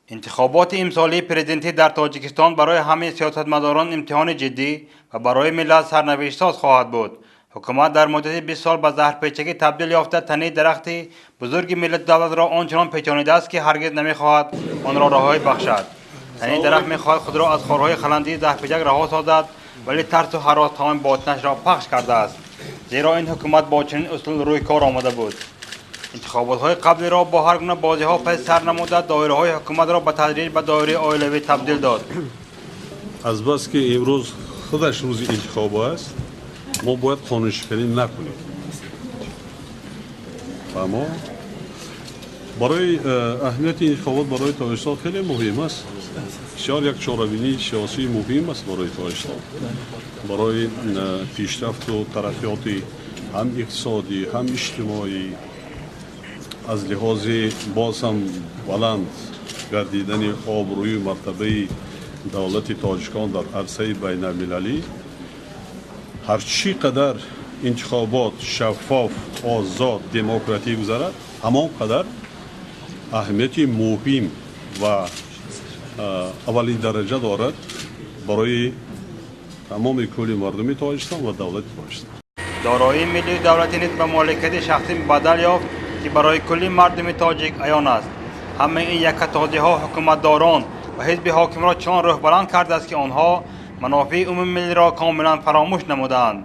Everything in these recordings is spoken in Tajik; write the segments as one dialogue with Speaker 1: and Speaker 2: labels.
Speaker 1: Интихоботи имсолии президентӣ дар Тоҷикистон барои ҳамаи сиёсатмадорон имтиҳони ҷиддӣ ва барои миллат сарнавиштсоз хоҳад буд. Ҳукумат дар муддати 20 сол ба заҳрпечагӣ табдил ёфта, танаи дарахти бузурги миллату давлатро он чунон печонидааст, ки ҳаргиз намехоҳад онро раҳоӣ бахшад. Танаи дарахт мехоҳад худро аз хорҳои халандии заҳрпечак раҳо созад, вале тарсу ҳарос тамоми ботинашро пахш кардааст. Зеро ин ҳукумат бо чунин усул рӯи кор омада буд. Интихоботҳои қаблиро бо ҳар гуна бозиҳо паси сар намуда, доираҳои ҳукуматро ба тадриҷ ба доираи оилавӣ табдил дод.
Speaker 2: Азбаски имрӯз худаш рӯзи интихоб аст, мо бояд қонуншиканӣ накунем. Фаҳмо, барои аҳамияти интихобот барои Тоҷикистон хеле муҳим аст. Бисёр як чорабинии сиёсии муҳим аст барои Тоҷикистон, барои пешрафту тараққиёти ҳам иқтисодӣ, ҳам иҷтимоӣ, аз лиҳози боз ҳам баланд гардидани обрӯю мартабаи давлати тоҷикон дар арсаи байналмилалӣ. Ҳар чӣ қадар интихобот шаффоф, озод, демократӣ гузарад, ҳамон қадар аҳамияти муҳим ва аввалин дараҷа дорад барои тамоми кулли мардуми Тоҷикистон ва давлати Тоҷикистон.
Speaker 1: Дороии миллию давлатӣ низ ба моликияти шахсӣ бадал ёфт, ки барои кулли мардуми тоҷик аён аст. Ҳамаи ин яккатозиҳо ҳукуматдорон ва ҳизби ҳокимро чунон рӯҳбаланд кардааст, ки онҳо манофеи умумимиллиро комилан фаромӯш намудаанд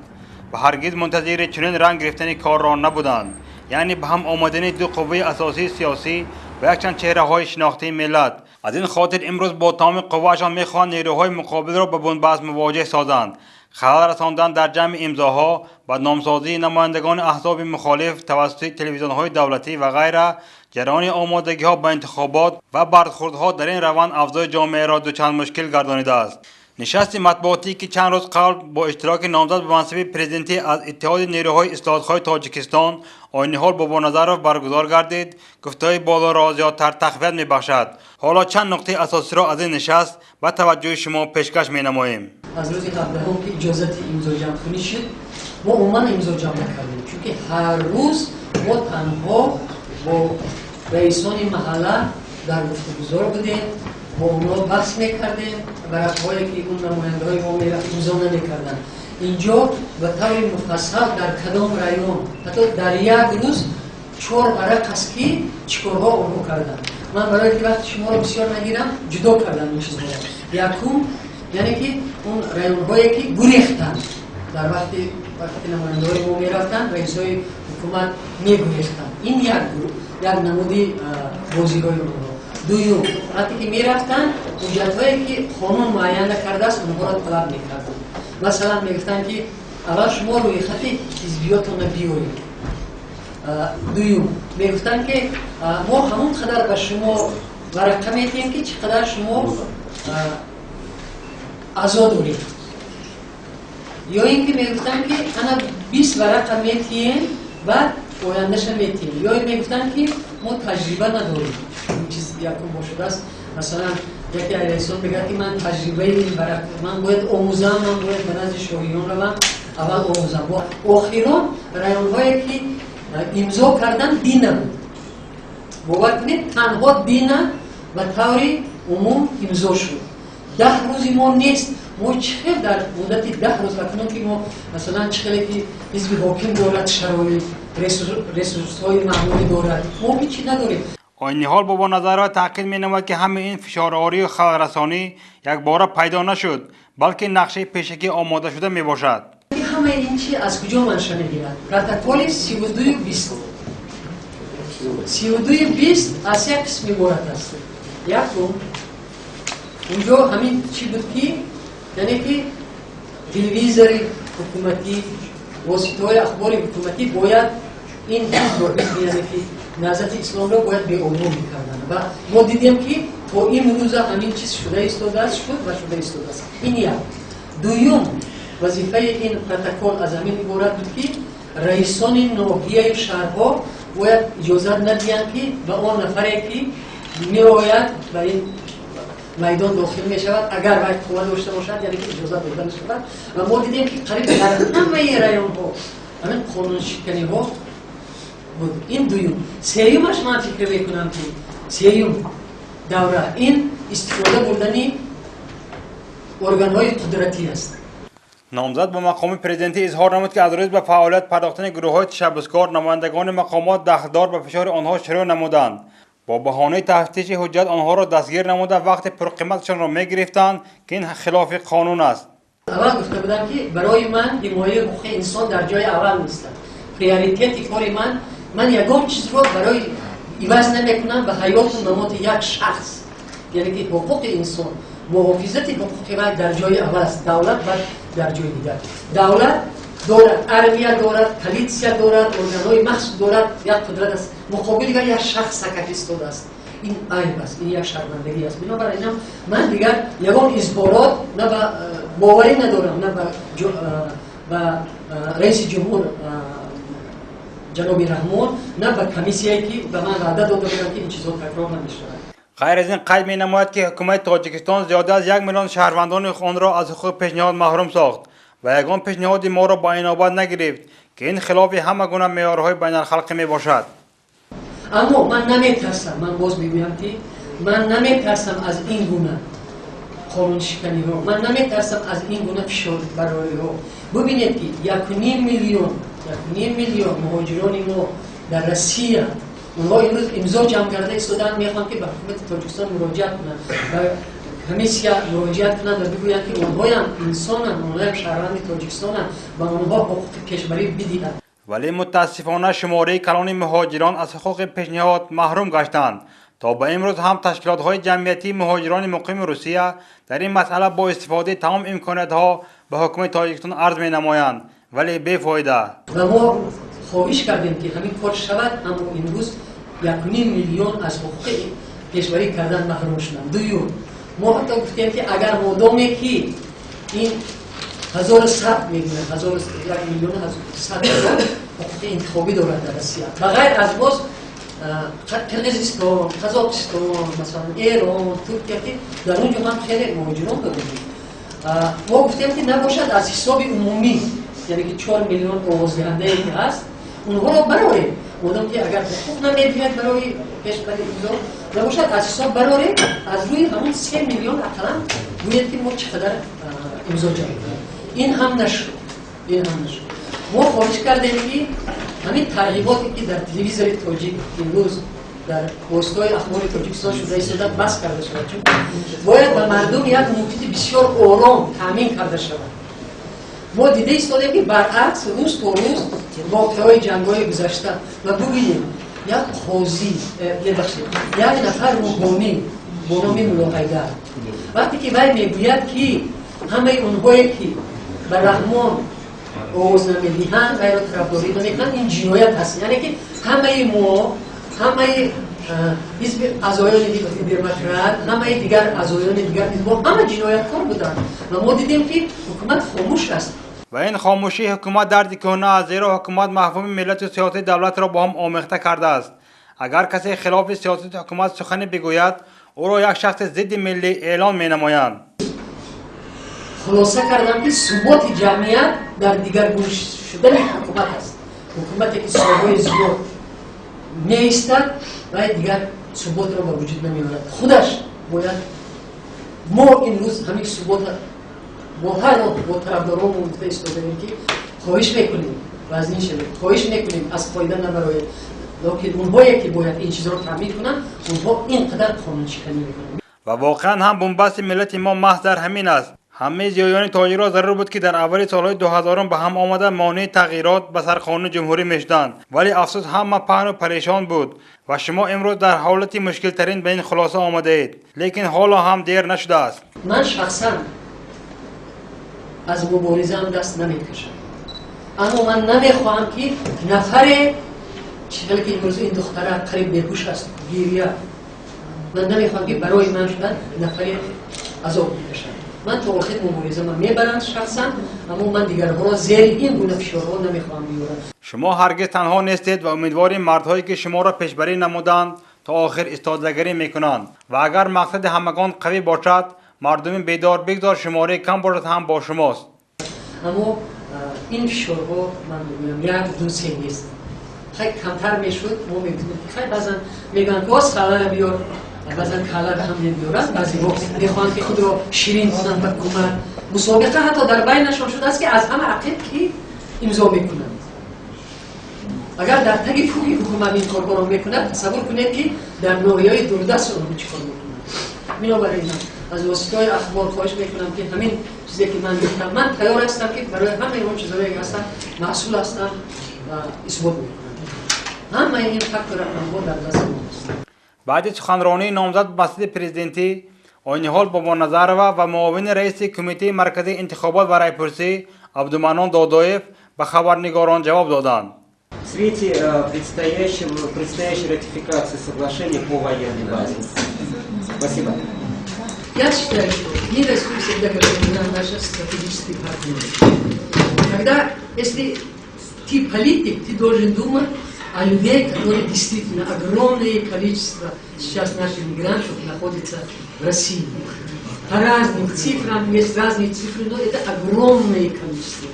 Speaker 1: ва ҳаргиз мунтазири чунин ранг гирифтани корро набуданд, яъне ба ҳам омадани ду қувваи асосии сиёсӣ ва якчанд чеҳраҳои шинохтии миллат. Аз ин хотир имрӯз бо тамоми қувваашон мехоҳанд нерӯҳои муқобилро ба бунбаст мувоҷеҳ созанд. Халал расондан дар ҷамъи имзоҳо, бадномсозии намояндагони аҳзоби мухолиф тавассути телевизионҳои давлатӣ ва ғайра. Ҷараёни омодагиҳо ба интихобот ва бархурдҳо дар ин раванд авзои ҷомеаро дучанд мушкил гардонидааст. Нишасти матбуотӣ, ки чанд рӯз қабл бо иштироки номзад ба мансаби президентӣ аз Иттиҳоди нерӯҳои ислоҳотхоҳи Тоҷикистон Ойниҳол Бобоназаров баргузор гардид, гуфтаҳои болоро зиёдтар тақвият мебахшад. Ҳоло чанд нуқтаи асосиро аз ин нишаст ба таваҷҷӯҳи шумо пешкаш менамоем.
Speaker 3: Аз рӯзи 17-ум, ки иҷозати имзоҷамъкунӣ шуд, мо умуман имзо ҷамъ накардем, чунки ҳар рӯз мо танҳо бо раисони маҳалла дар гуфтугузор будем, бо онҳо баҳс мекардем. Варақҳое, ки он намояндаҳои мо имзо намекарданд, инҷо ба таври муфассал дар кадом район, ҳатто дар як рӯз чор варақ аст, ки чӣ корҳо онҳо карданд. Ман барои ки вақти шуморо бисёр нагирам, ҷудо кардам ин чизҳоро. Якум, яъне ки он районҳое, ки гурехтанд. Дар вақте намояндаҳои мо мерафтанд, раисҳои ҳукумат мегурехтанд. Ин як як намуди бозиҳои онҳо. Дуюм, вақте ки мерафтанд, ҳуҷҷатҳое, ки қонун муайян накардааст, онҳоро талаб мекарданд. Масалан, мегуфтанд, ки аввал шумо рӯйхати ҳизбиётона биёред. Дуюм, мегуфтанд, ки мо ҳамон қадар ба шумо варақа метиҳем, ки чӣ қадар шумо аъзо доред. Ё ин ки мегуфтанд, ки ана 20 варақа метиҳем, баъд ояндаша метиҳем. Ё мегуфтанд, ки мо таҷриба надорем. Ин чиз якум бошудааст. Масалан, яке аз раисон мегӯяд, ки ман таҷрибаи ин варақ, ман бояд омӯзам, ман бояд ба назди шоҳиён равам, аввал омӯзам. Охирон, районҳое, ки имзо кардан, Дина буд. Бовар кунед, танҳо Дина ба таври умум имзо шуд. 10 рӯзи мо нест. Мо чӣ хел дар муддати 10 рӯз, акнун ки мо, масалан, чӣ хеле ки ҳизби ҳоким дорад шароит, ресурсҳои маъмулӣ дорад, мо ҳичи надорем.
Speaker 1: Ойниҳол Бобоназарова таъкид менамояд, ки ҳамаи ин фишорорию халалрасонӣ якбора пайдо нашуд, балки нақшаи пешакӣ омодашуда мебошад.
Speaker 3: Ҳамаи ин чи аз куҷо манша мегирад? Протоколи 32-20. 32-20 аз як қисм иборат аст. Якум, унҷо ҳамин чӣ буд, ки яъне ки телевизори ҳукуматӣ, воситаҳои ахбори ҳукуматӣ бояд ин ҳизбро, ҳизби, яъне ки Наҳзати Исломро, бояд беобрӯ мекарданд. Ва мо дидем, ки то имрӯза ҳамин чиз шуда истодааст, шуд ва шуда истодааст. Ин як. Дуюм, вазифаи ин протокол аз ҳамин иборат буд, ки раисони ноҳияю шаҳрҳо бояд иҷозат надиҳанд, ки ба он нафаре, ки меояд, ба ин майдон дохил мешавад, агар вай қувва дошта бошад, яъне ки иҷозат дода нашавад. Ва мо дидем, ки қариб дар ҳамаи районҳо ҳамин қонуншиканиҳо буд. Ин дуюм. Сеюмаш, ман фикр мекунам, ки сеюм давра ин истифода бурдани органҳои қудратӣ аст.
Speaker 1: Номзад ба мақоми президентӣ изҳор намуд, ки аз рӯз ба фаъолият пардохтани гурӯҳҳои ташаббускор намояндагони мақомот дахлдор ба фишори онҳо шурӯъ намуданд. Бо баҳонаи тафтиши ҳуҷҷат онҳоро дастгир намуда вақти пурқиматашонро мегирифтанд, ки ин хилофи қонун аст.
Speaker 3: Аввал гуфта будам, ки барои ман ҳимояи ҳуқуқи инсон дар ҷои аввал нестад. Приоритети кори ман ягон чизро барои иваз намекунам ба ҳаёту мамоти як шахс, яъне ки ҳуқуқи инсон, муҳофизати ҳуқуқи вай дар ҷои аввал аст, давлат баъд дар ҷои дигар. Давлат дорад, армия дорад, полиция дорад, органҳои махсус дорад, як қудрат аст. Муқобили вай як шахс сакат истодааст. Ин айб аст, ин як шармандагӣ аст. Бинобар ин ман дигар ягон изҳорот на ба боварӣ надорам, на ба раиси ҷумҳур ҷаноби Раҳмон, на ба комиссияе, ки ба ман ваъда дода буданд, ки ин чизҳо такрор намешавад.
Speaker 1: Ғайр аз ин қайд менамояд, ки ҳукумати Тоҷикистон зиёда аз 1 миллион шаҳрвандони онро аз ҳуқуқи пешниҳод маҳрум сохт ва ягон пешниҳоди моро ба инобат нагирифт, ки ин хилофи ҳама гуна меъёрҳои байналхалқӣ мебошад.
Speaker 3: Аммо ман наметарсам, ман боз мегӯям, ки ман наметарсам аз ин гуна қонуншиканиҳо, ман наметарсам аз ин гуна фишорбарориҳо. Бубинед, ки 1,5 миллион муҳоҷирони мо дар Россия, онҳо имрӯз имзо ҷамъ карда истодаанд, мехоҳанд, ки ба ҳукумати Тоҷикистон муроҷиат кунанд, ба комиссия муроҷиат кунанд ва бигӯянд, ки онҳоям инсонанд, онҳоям шаҳрванди Тоҷикистонанд ва онҳо ҳуқуқи пешбарӣ бидиҳанд.
Speaker 1: Вале мутаассифона шумораи калони муҳоҷирон аз ҳуқуқи пешниҳод маҳрум гаштанд. То ба имрӯз ҳам ташкилотҳои ҷамъиятии муҳоҷирони муқими Русия дар ин масъала бо истифодаи тамом имкониятҳо ба ҳукумати Тоҷикистон арз менамоянд, вале бефоида.
Speaker 3: Ва мо хоҳиш кардем, ки ҳамин кор шавад, аммо имрӯз 1,5 миллион аз ҳуқуқи пешбарӣ кардан маҳрум шуданд. Дуюм, мо ҳатто гуфтем, ки агар модоме ки ин 1100 мегӯянд, 1 100 000 ҳуқуқи интихобӣ дорад дар Россия, ба ғайр аз боз Қирғизистон, Қазоқистон, масалан, Эрон, Туркия, ки дар он ҷо ҳам хеле муҳоҷирон дорем, мо гуфтем, ки набошад аз ҳисоби умумӣ, яъне ки 4 миллион овоздиҳандае ки ҳаст, онҳоро барорем. Модом ки агар ҳуқуқ намедиҳад барои пешбари имзо, набошад аз ҳисоб барорем, аз рӯи ҳамон 3 миллион ақаллан гӯед, ки мо чӣ қадар имзо ҷамъ кунем. Ин ҳам нашуд, ин ҳам нашуд. Мо хоҳиш кардем, ки ҳамин тарғиботе, ки дар телевизори тоҷик имрӯз дар воситаҳои ахбори Тоҷикистон шуда истода, бас карда шавад, чун бояд ба мардум як муҳити бисёр ором таъмин карда шавад. Мо дида истодем, ки баръакс, рӯз то рӯз воқеаҳои ҷангҳои гузашта. Ва бубинем, як қозӣ, бебахшед, як нафар рӯҳонӣ бо номи Муллоҳайдар, вақте ки вай мегӯяд, ки ҳамаи онҳое, ки ба Раҳмон овоз намедиҳанд, вайро тарафдорӣ намекунанд, ин ҷиноят ҳаст, яъне ки ҳамаи мо, ҳамаи ҳизби аъзоёни демократ, ҳамаи дигар аъзоёни дигар ҳизбҳо ҳама ҷинояткор буданд. Ва мо дидем, ки ҳукумат хомӯш аст.
Speaker 1: Ва ин хомӯшии ҳукумат дарди кӯҳна аст, зеро ҳукумат мафҳуми миллату сиёсати давлатро бо ҳам омехта кардааст. Агар касе хилофи сиёсати ҳукумат сухане бигӯяд, ӯро як шахси зидди миллӣ эълон менамоянд.
Speaker 3: Хулоса кардам, ки суботи ҷамъият дар дигаргун шудани ҳукумат аст. Ҳукумате, ки солҳои зиёд меистад, вай дигар суботро ба вуҷуд намеорад. Худаш бояд мо имрӯз ҳамин субота бо ҳар роҳ бо тарафдоронмо гуфта истодаем, ки хоҳиш мекунем, вазнин шавед, хоҳиш мекунем, аз қоида набароед, лекин онҳое, ки бояд ин чизро таъмин кунанд, онҳо ин қадар қонуншиканӣ мекунанд.
Speaker 1: Ва воқеан ҳам бунбасти миллати мо маҳз дар ҳамин аст. Ҳамаи зиёиёни тоҷикро зарур буд, ки дар аввали солҳои 2000-ум ба ҳам омада монеи тағйирот ба сарқонуни ҷумҳурӣ мешуданд, вале афсӯс, ҳама паҳну парешон буд ва шумо имрӯз дар ҳолати мушкилтарин ба ин хулоса омадаед. Лекин ҳоло ҳам дер нашудааст.
Speaker 3: Ман шахсан аз муборизаам даст намекашам, аммо ман намехоҳам, ки нафаре чӣ хеле ки имрӯз ин духтара қариб беҳуш аст, гирия, ман намехоҳам, ки барои ман шудан нафаре азоб бикашад. Ман то охир муборизама мебарам шахсан, аммо ман дигарҳоро зери ин гуна фишорҳо намехоҳам биёрам.
Speaker 1: Шумо ҳаргиз танҳо нестед ва умедворем, мардҳое, ки шуморо пешбарӣ намуданд, то охир истодагарӣ мекунанд ва агар мақсади ҳамагон қавӣ бошад, мардуми бедор, бигзор шумораи кам бошад ҳам, бо шумост.
Speaker 3: Аммо ин фишорҳо, ман мегӯям, як, ду, се нест. Хай, камтар мешуд, мо мегӯем, хай, баъзан мегӯянд, ки оз халара биёр. Баъзан калла ҳам намедоранд, баъзеҳо мехоҳанд, ки худро ширин кунанд ба ҳукумат. Мусобиқа ҳатто дар байнашон шудааст, ки аз ҳама ақиб ки имзо мекунанд. Агар дар таги пӯҳи ҳукумат ин корҳоро мекунад, тасаввур кунед, ки дар ноҳияҳои дурдаст онҳо чӣ кор мекунанд. Бинобар ин аз воситаҳои ахбор хоҳиш мекунам, ки ҳамин чизе ки ман гуфтам, ман тайёр ҳастам, ки барои ҳамаи он чизҳое ки ҳастам масъул ҳастам ва исбот мекунам. Ҳамаи ин факту рақамҳо дар дасти мо аст.
Speaker 1: Баъди суханронии номзад ба масҷиди президентӣ, Ойниҳол Бобоназарова ва муовини раиси Кумитаи марказии интихобот ва райпурсӣ Абдуманнон Додоев ба хабарнигорон ҷавоб доданд.
Speaker 4: В свете предстоящей ратификации соглашения по военной базе. Спасибо.
Speaker 3: Я считаю, что мы Россию всегда говорим, она наша стратегический партнер. Когда, если ты политик, ты должен думать о людей, которые действительно огромное количество сейчас наших мигрантов находится в России. По разным цифрам, есть разные цифры, но это огромное количество.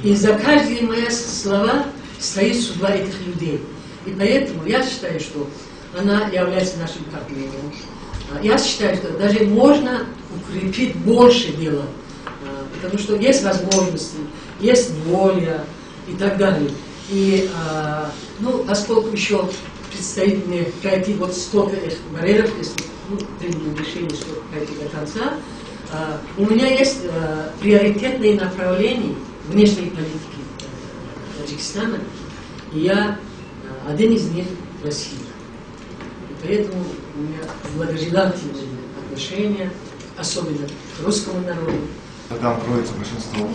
Speaker 3: И за каждые мои слова стоит судьба этих людей. И поэтому я считаю, что она является нашим партнером. Я считаю, что даже можно укрепить больше дела, потому что есть возможности, есть воля и так далее. И, ну, поскольку еще предстоит мне пройти вот столько этих барьеров, если, ну, принял решение, чтобы пройти до конца, у меня есть приоритетные направления внешней политики Таджикистана, и я один из них Россия. И поэтому у меня благожелательные отношения, особенно к русскому народу.
Speaker 5: Там кроется большинство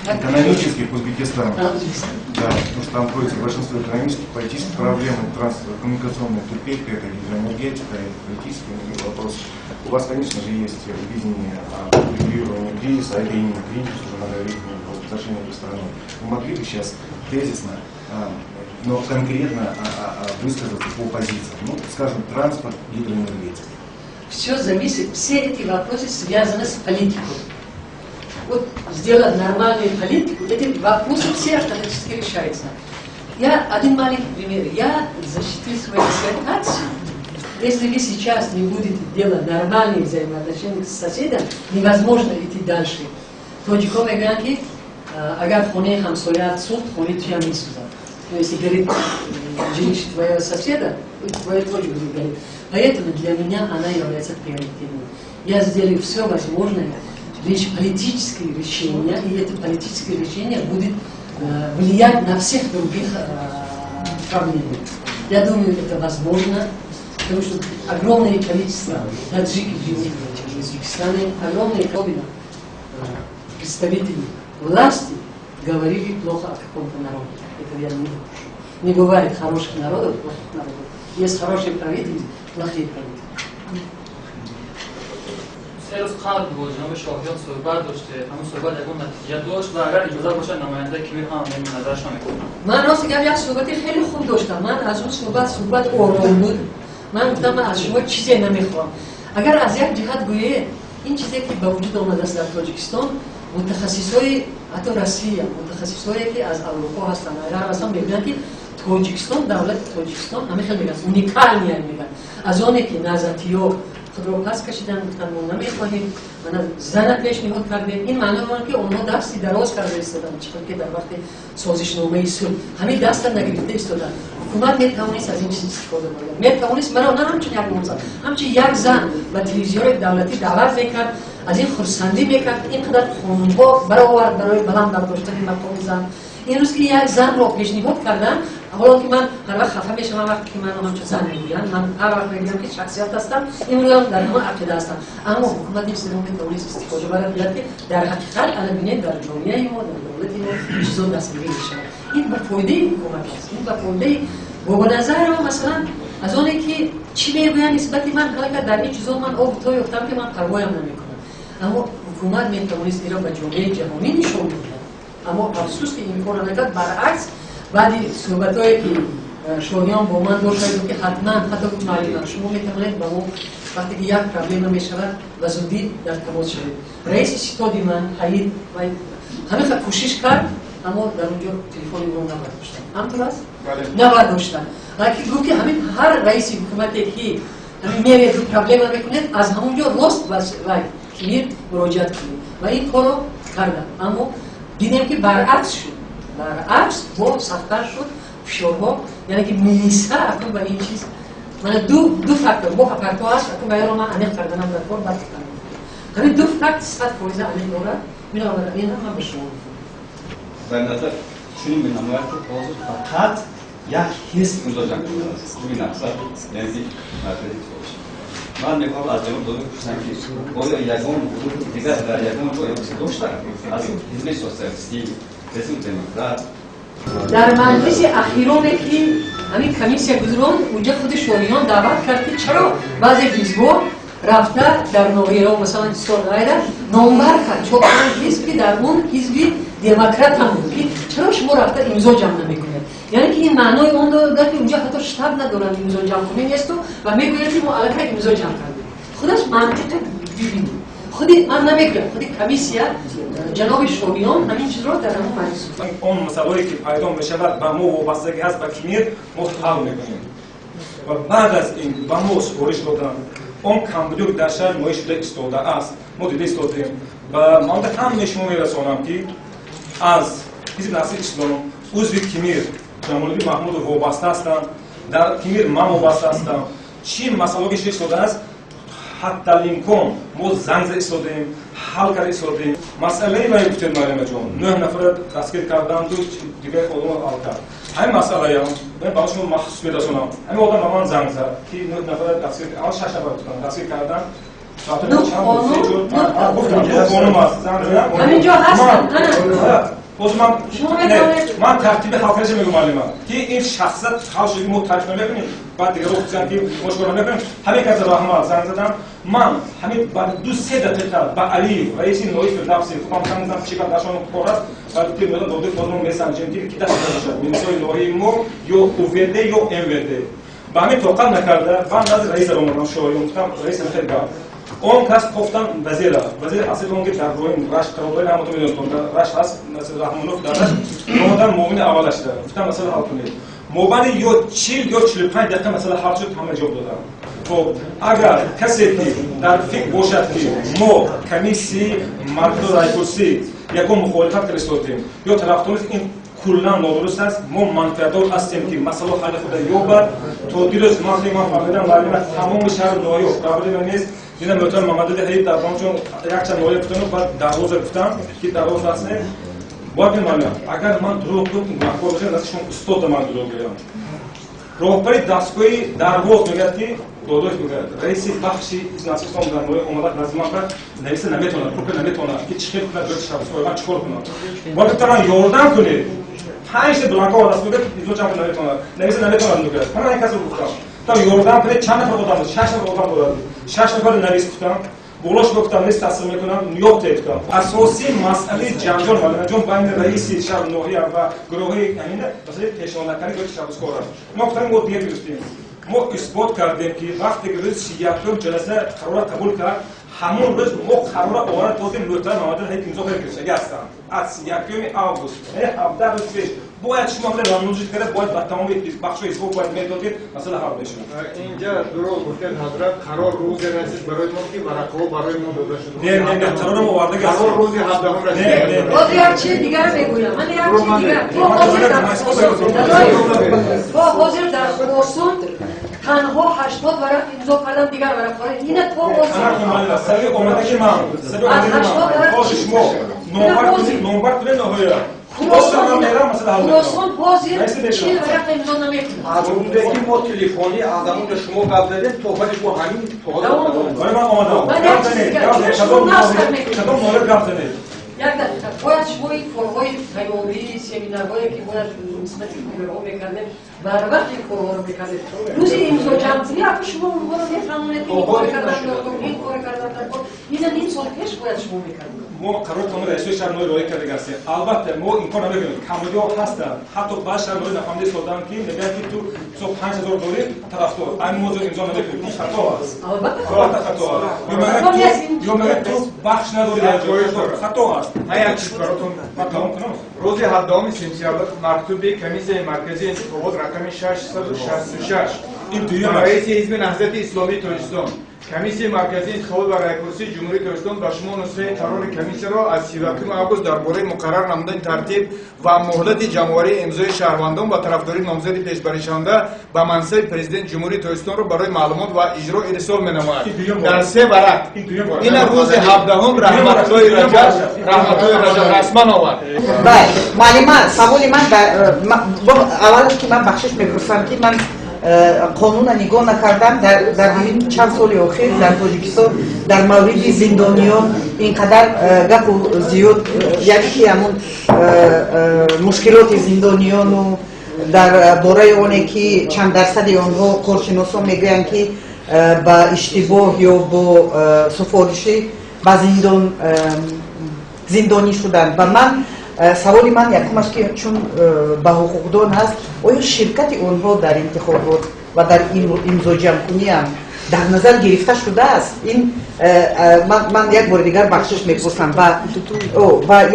Speaker 5: экономических Узбекистан.
Speaker 3: А, Узбекистан.
Speaker 5: Да, потому что там кроется большинство экономических, политических проблем, коммуникационный тупик, это гидроэнергетика, это политические вопросы. У вас, конечно же, есть видение регулирования кризиса, а это именно кризис, уже многолетний отношения к страной. Вы могли бы сейчас тезисно, но конкретно высказаться по позициям? Ну, скажем, транспорт, гидроэнергетика.
Speaker 3: Все зависит, все эти вопросы связаны с политикой. Вот сделать нормальную политику, эти вопросы все автоматически решаются. Я один маленький пример. Я защитил свою диссертацию. Если вы сейчас не будете делать нормальные взаимоотношения с соседом, невозможно идти дальше. Тоҷико мегӯянд, ки агар хонаи ҳамсояат сӯхт, хонаи туям месӯзад. Но если горит жилище твоего соседа, твое тоже будет гореть. Поэтому для меня она является приоритетной. Я сделаю все возможное, лишь политическое решение, и это политическое решение будет влиять на всех других проблем. Я думаю, это возможно, потому что огромное количество таджиков живут в Узбекистане, огромное количество представителей власти говорили плохо о каком-то народе. Это я не допущу. Не бывает хороших народов, плохих народов. Есть хорошие правители, плохие правители.
Speaker 6: 3 рӯз қабл бо ҷаноби Шоҳиён суҳбат доштед. Ҳамон суҳбат ягон натиҷа дошт ва агар иҷозат бошад, намояндаи Кемир ҳам назарашон мекунам.
Speaker 3: Ман рости гап як суҳбати хеле хуб доштам. Ман аз он суҳбат, суҳбат ором буд. Ман гуфтам, ман аз шумо чизе намехоҳам. Агар аз як ҷиҳат гӯед, ин чизе ки ба вуҷуд омадааст дар Тоҷикистон, мутахассисҳои ҳатто Россия, мутахассисҳое ки аз Аврупо ҳастанд, ғарб ҳастанд, мегӯянд, ки Тоҷикистон, давлати Тоҷикистон ҳамин хел мегӯянд, уникальный мегӯянд. Аз оне ки наҳзатиё худро пас кашидан, гуфтанд, мо намехоҳем, мана зана пешниҳод кардем. Ин маъно дорад, ки онҳо дасти дароз карда истоданд, чӣ хел ки дар вақти созишномаи сулҳ ҳамин даста нагирифта истоданд. Ҳукумат метавонист аз ин чиз истифода барад, метавонист маро на ҳамчун як номзад, ҳамчун як зан ба телевизиони давлатӣ даъват мекард, аз ин хурсандӣ мекард. Ин қадар қонунҳо баровард барои баланд бардоштани мақоми зан. Имрӯз ки як занро пешниҳод карданд, ҳоло ки ман ҳар вақт хафа мешавам, вақте ки маро ҳамчун зан мегӯянд, ман ҳар вақт мегӯям, ки шахсият ҳастам, имрӯзам дар ҳамон ақида ҳастам. Аммо ҳукумат ин чизро метавонист истифода барад, гӯяд, ки дар ҳақиқат ана бинед, дар ҷомеаи мо, дар давлати мо чизо дастгирӣ мешавад. Ин ба фоидаи ҳукумат аст, ин ба фоидаи Бобоназарова. Масалан, аз оне ки чӣ мегӯянд нисбати ман, ҳалака дар ин чизо ман об то ёфтам, ки ман парвоям намекунам. Аммо ҳукумат метавонист инро ба ҷомеаи ҷаҳонӣ нишон диҳад. Аммо афсӯс, ки ин корро накард. Баръакс, баъди суҳбатҳое ки Шоҳиён бо ман дошт, ки ҳатман, ҳатто гуфт, муаллима, шумо метавонед ба мо вақте ки як проблема мешавад, ба зудӣ дар тамос шавед. Раиси ситоди ман ҳаид ҳамин кӯшиш кард, аммо дар он ҷо телефони ӯро набардоштанд. Ҳамтур аст, набардоштанд. Ки гуфт, ки ҳамин ҳар раиси ҳукумате ки Ҳамин меред проблема мекунед, аз ҳамон ҷо рост ба Кемир муроҷиат кунед. Ва ин корро кардам. Аммо дидем ки баръакс шуд. Баръакс бо сахттар шуд фишорҳо, яъне ки милиса акнун ба ин чиз мана ду фактор, бо фактор ҳаст, акнун ба инро ман аниқ карданам дар кор бад кардам. Ҳамин ду факт 100% аниқ дорад. Бинобар ин ҳам ман ба шумо мегӯям.
Speaker 7: Дар назар чунин менамояд, ки ҳозир фақат як ҳизб имзо ҷамъ кардааст. Рӯи Наҳзат, яъне ки маркази интихобот. Ман мехоҳам аз ҷаноб Додоев пурсам, ки оё ягон гурӯҳи дигар дар ягон ҷо ё доштанд аз ҳизби социалистӣ, ҳизби демократ?
Speaker 3: Дар маҷлиси ахироне ки ҳамин комиссия гузаронд, унҷа худи шоҳиён даъват кард, ки чаро баъзе ҳизбҳо рафта дар ноҳияҳо, масалан Ҳисор ғайра, номбар кард чор панҷ ҳизб, ки дар он ҳизби демократ ҳам буд, ки чаро шумо рафта имзо ҷамъ намекунед. Яъне ки ин маънои он дорад, ки унҷа ҳатто штаб надоранд, имзо ҷамъ кунӣ несту ва мегӯянд, ки мо аллакай имзо ҷамъ кардем. Худаш мантиқи бибинед. Худи ман намегӯям, худи комиссия ҷаноби шоҳиён ҳамин чизро дар ҳамон маҷлис.
Speaker 8: Он масъалае ки пайдо мешавад ба мо вобастагӣ ҳаст, ба Кемир мо ҳал мекунем. Ва баъд аз ин ба мо супориш доданд. Он камбудиё ки дар шаҳр ноҳия шуда истодааст, мо дида истодаем. Ва ман ҳамаи шумо мерасонам, ки аз ҳизби Наҳзати Ислом узви Кемир Ҷамолиддин Маҳмудов вобаста ҳастанд, дар Кемир ман вобаста ҳастам. Чӣ масъалае ки шуда истодааст, ҳатта имкон мо занг зада истодаем, ҳал карда истодаем. Масъалаи вай гуфтед, Марьямаҷон, 9 нафара дастгир карданду дигар одамро ҳал кард. Ҳамин масъалаям ба шумо махсус мерасонам. Ҳамин одам ба ман занг зад, ки 9 нафара дастгир, аввал 6 нафар гуфтанд, дастгир кардан. Гуфтам, қонун аст, занг задам.
Speaker 3: Ҳамин ҷо ҳастанд.
Speaker 8: Боз ман тартиби ҳалкардаша мегӯям, муаллима, ки ин шахсият ҳал шуд, мо тариф намекунем, баъд дигарро гуфтанд, ки мо чикор намекунем. Ҳамин каса раҳмат занг задам. Ман ҳамин баъди 2-3 дақиқа ба Алиев, раиси ноҳияи Фирдавсӣ, худам занг задам, чӣ дар шон кор аст. Баъд гуфтем, Додоев, боз мо месанҷем, ки даст бошад милисои ноҳияи мо ё УВД ё МВД. Ба ҳамин тоқат накарда, ман назди раис омадам, шоҳиён, гуфтам, раис, хеле гап. Он кас кофтан вазира, вазир асли он ки дар роҳи Рашт қарор дорад, ҳаматон медонистон, дар Рашт ҳаст Раҳмонов, дар Рашт омадан муовини аввалаш да. Гуфтам, масъала ҳал кунед. Мобайни ё 40 ё 45 дақиқа масъала ҳал шуд, ҳама ҷавоб додам. Хоб, агар касе ки дар фикр бошад, ки мо комиссияи маркази райпурсӣ ягон мухолифат карда истодем ё тарафдор, ин куллан нодуруст аст. Мо манфиатдор ҳастем, ки масъала ҳалли худа ёбад. То дирӯз ман фаҳмидам, муаллима, тамоми шаҳру ноҳия проблема нест. Дидам, мӯҳтарам Мамадали ҳаиб дар чун якчанд ноҳия гуфтану баъд Дарвоза гуфтам, ки Дарвоза ҳастем. Бояд бимонам, агар ман дурӯғ гуфтам, гунаҳкор бошам, назди шумо устода ман дурӯғ гӯям. Роҳбари дастгоҳи Дарвоз мегӯяд, ки Додоев мегӯяд, раиси бахши Наҳзати дар ноҳия омада назди ман кард, нависа наметавонад, пур наметавонад, ки чӣ хел кунад, ҷои ман чӣ кор кунам. Бояд гуфтам, ман ёрдам кунед. 5 та бланка овардаст, мегӯяд, имзо ҷамъ наметавонад, нависа наметавонад, мегӯяд. Ман ин касро гуфтам. Гуфтам, ёрдам кунед, чанд нафар одам, 6 нафар одам дорад. 6 нафар навис гуфтам. Болош гуфтам, нест, тасдиқ мекунам, ёбте гуфтам. Асосии масъалаи ҷанҷол, муаллимаҷон, байни раиси шаҳр ноҳия ва гурӯҳҳои ҳамина масъалаи пешонакарди ҷои ташаббускор аст. Мо гуфтам, мо дер гирифтем. Мо исбот кардем, ки вақте ки рӯзи 31-ум ҷаласа қарора қабул кард, ҳамон рӯз мо қарора оварда додем, мӯҳтарам Мамадали ҳайб имзо карда гирифтагӣ ҳастанд. Аз 1 август, яъне 17 рӯз пеш, бояд шумо рамнуҷид карда, бояд ба тамоми бахшҳои ҳизб бояд медодед, масъала ҳал мешуд.
Speaker 9: Инҷа дурӯғ гуфтед, ҳазрат. Қарор рӯзе расид барои мо, ки варақаҳо барои мо дода шуд.
Speaker 8: Не, не, не, қарорам овардагӣ.
Speaker 9: Қарор рӯзи 17-ум расид.
Speaker 3: Боз як чиз дигар мегӯям, ман як чиз дигар. То ҳозир дар Хуросон танҳо 80 варақ имзо кардам, дигар варақҳо ина то
Speaker 8: ҳозир. Омадаги ман шумо номбар кунед ноҳия.
Speaker 3: Хуросон ҳозир 40 варақ имзо намекунад.
Speaker 9: Аз рӯзе ки мо телефонӣ аз ҳамонҷо шумо гап задем, то ҳоли мо ҳамин.
Speaker 8: Вале ман омадам. Кадом ноҳия гап занед?
Speaker 3: Як дақиқа, бояд шумо ин корҳои тайёрӣ, семинарҳое ки бояд нисбати кумерҳо мекардем, барвақт ин корҳоро мекардем. Рӯзи имзо ҷамъкунӣ ака шумо онҳоро мефаҳмонед, ин кор кардан даркор, ин кор кардан даркор. Ина ним сол пеш бояд шумо мекардед.
Speaker 8: Мо қарори тамоми раисои шаҳр ноҳия риоя карда ҳастем. Албатта, мо инкор намекунем, камбудиҳо ҳастанд. Ҳатто баъз шаҳр ноҳия нафаҳмида истоданд, ки мегӯянд, ки ту мисол 5000 дорӣ тарафдор, айн мо имзо намекунем. Ин хато аст, албатта хато аст. Ё мегӯянд, ту бахш надорӣ дар ҷо, хато аст.
Speaker 9: Ман як чиз баротон.
Speaker 8: Ман тамом кунам.
Speaker 9: Рӯзи 17 сентябр мактуби комиссияи марказии интихобот рақами 666.
Speaker 10: Раиси Ҳизби Наҳзати Исломии Тоҷикистон, Комиссияи Марказии интихобот ва раъйпурсии Ҷумҳурии Тоҷикистон ба шумо нусхаи қарори комиссияро аз 31 август дар бораи муқаррар намудани тартиб ва муҳлати ҷамъоварии имзои шаҳрвандон ба тарафдории номзади пешбаришаванда ба мансаби президенти Ҷумҳурии Тоҷикистонро барои маълумот ва иҷро ирсол менамояд. Дар се варақ. Ина рӯзи 17 Раҳматуллои Раҷаб расман овард.
Speaker 11: Бале, муаллима, саволи ман аввалаш ки ман бахшиш мепурсам, ки ман қонуна нигоҳ накардам. Дар ҳамин чанд соли охир дар Тоҷикистон дар мавриди зиндониён ин қадар гапу зиёд, яъне ки ҳамун мушкилоти зиндониёну дар бораи оне ки чанд дарсади онҳо коршиносон мегӯянд, ки ба иштибоҳ ё бо суфоришӣ ба зиндон зиндонӣ шуданд. Ва ман саволи ман якумаш, ки чун ба ҳуқуқдон ҳаст, оё ширкати онҳо дар интихобот ва дар имзоҷамъкуниам дар назар гирифта шудааст? Ин ман як бори дигар бахшиш мепурсам. Ва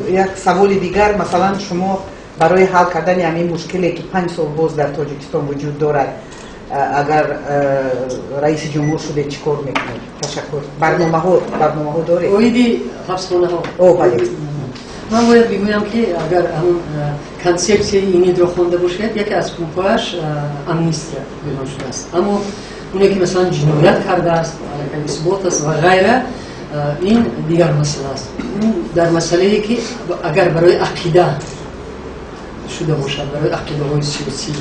Speaker 11: як саволи дигар, масалан, шумо барои ҳал кардани ҳамин мушкиле, ки 5 сол боз дар Тоҷикистон вуҷуд дорад, агар раиси ҷумҳур шудед, чӣ кор мекунед? Ташаккур. Барномаҳо доред?
Speaker 3: Оиди ҳабсхонаҳо?
Speaker 11: О, бале.
Speaker 3: Ман бояд бигӯям, ки агар ҳамун консепсияи ИНИДро хонда бошед, яке аз пунктҳояш амнистия эълон шудааст. Аммо оне ки масалан ҷиноят кардааст, аллакай исбот аст ва ғайра, ин дигар масъала аст. Дар масъалае ки агар барои ақида шуда бошад, барои ақидаҳои сиёсӣ,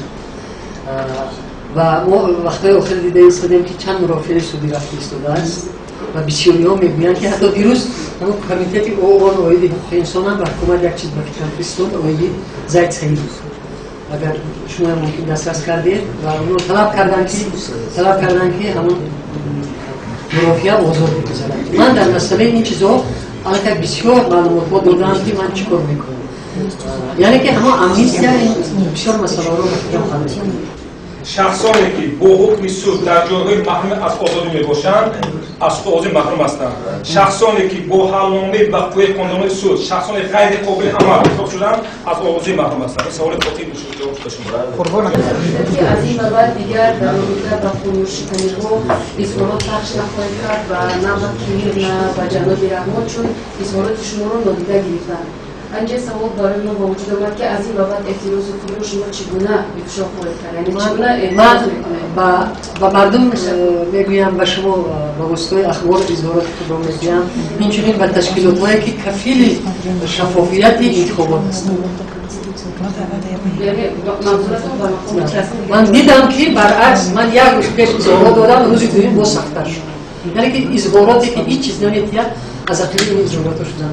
Speaker 3: ва мо вақтҳои охир дида истодем, ки чанд мурофиаи судӣ рафта истодааст ва бисёриҳо мегӯянд, ки ҳатто дирӯз ҳамон комитети ООН оиди ҳуқуқи инсонам ба ҳукумат як чиз ба фикрам фиристод оиди Зайд Саидов, агар шумо мумкин дастрас кардед, ва онҳо талаб карданд, ки ҳамон мурофиа озод бигузарад. Ман дар масъалаи ин чизҳо аллакай бисёр маълумотҳо додам, ки ман чӣ кор мекунам, яъне ки ҳамон амнистия ин бисёр масъалаҳоро ба фикрам ҳал мекунад.
Speaker 8: Шахсоне ки бо ҳукми суд дар ҷойҳои маҳрум аз озодӣ мебошанд, аз озодӣ маҳрум ҳастанд, шахсоне ки бо ҳалномаи ба қувваи қонунои суд шахсони ғайри қобили амал ҳисоб шуданд, аз озодӣ маҳрум ҳастанд. Саволи қотил ҷавоб шуда шумо.
Speaker 12: Аз ин ба баъд дигар дар робита ба қонуншиканиҳо изҳорот пахш нахоҳед кард ва на ба Кемир, на ба ҷаноби Раҳмон, чун изҳороти шуморо нодида гирифтанд. Анҷа савол барои мо ба вуҷуд омад, ки аз ин ба баъд эътирози худро шумо чӣ гуна ифшо хоҳед кард, яъне чӣ гуна
Speaker 3: Ман ба мардум мегӯям, ба шумо ба воситаи ахбор изҳороти худро мегӯям, инчунин ба ташкилотҳое ки кафили шаффофияти интихобот ҳастанд. Ман дидам, ки баръакс, ман як рӯз пеш изҳорот додам, рӯзи дуюм боз сахттар шуд, яъне ки изҳороте ки ҳеҷ чиз наметиҳад, аз ақиби ин изҳоротҳо шудан.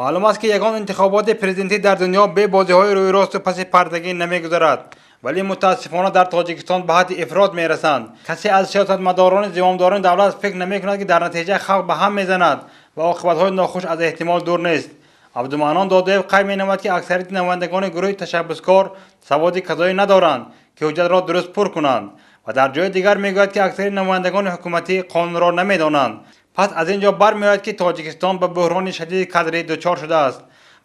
Speaker 1: Маълум аст, ки ягон интихоботи президентӣ дар дунё бе бозиҳои рӯйросту паси пардагӣ намегузарад, вале мутаассифона дар Тоҷикистон ба ҳадди ифрот мерасанд. Касе аз сиёсатмадорони зимомдорони давлат фикр намекунад, ки дар натиҷа халқ ба ҳам мезанад ва оқибатҳои нохуш аз эҳтимол дур нест. Абдуманнон Додоев қайд менамояд, ки аксарияти намояндагони гурӯҳи ташаббускор саводи казоӣ надоранд, ки ҳуҷҷатро дуруст пур кунанд, ва дар ҷои дигар мегӯяд, ки аксари намояндагони ҳукуматӣ қонунро намедонанд. Пас аз ин ҷо бармеояд, ки Тоҷикистон ба буҳрони шадиди кадрӣ дучор шудааст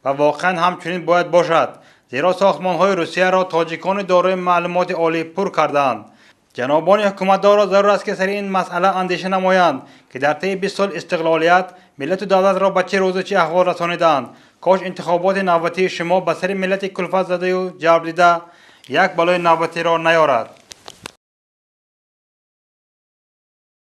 Speaker 1: ва воқеан ҳам чунин бояд бошад, зеро сохтмонҳои Русияро тоҷикони дорои маълумоти олӣ пур кардаанд. Ҷанобони ҳукуматдорро зарур аст, ки сари ин масъала андеша намоянд, ки дар тайи 20 сол истиқлолият миллату давлатро ба чӣ рӯзу чӣ аҳвол расонидаанд. Кош интихоботи навбатии шумо ба сари миллати кулфатзадаю ҷабрдида як балои навбатиро наёрад.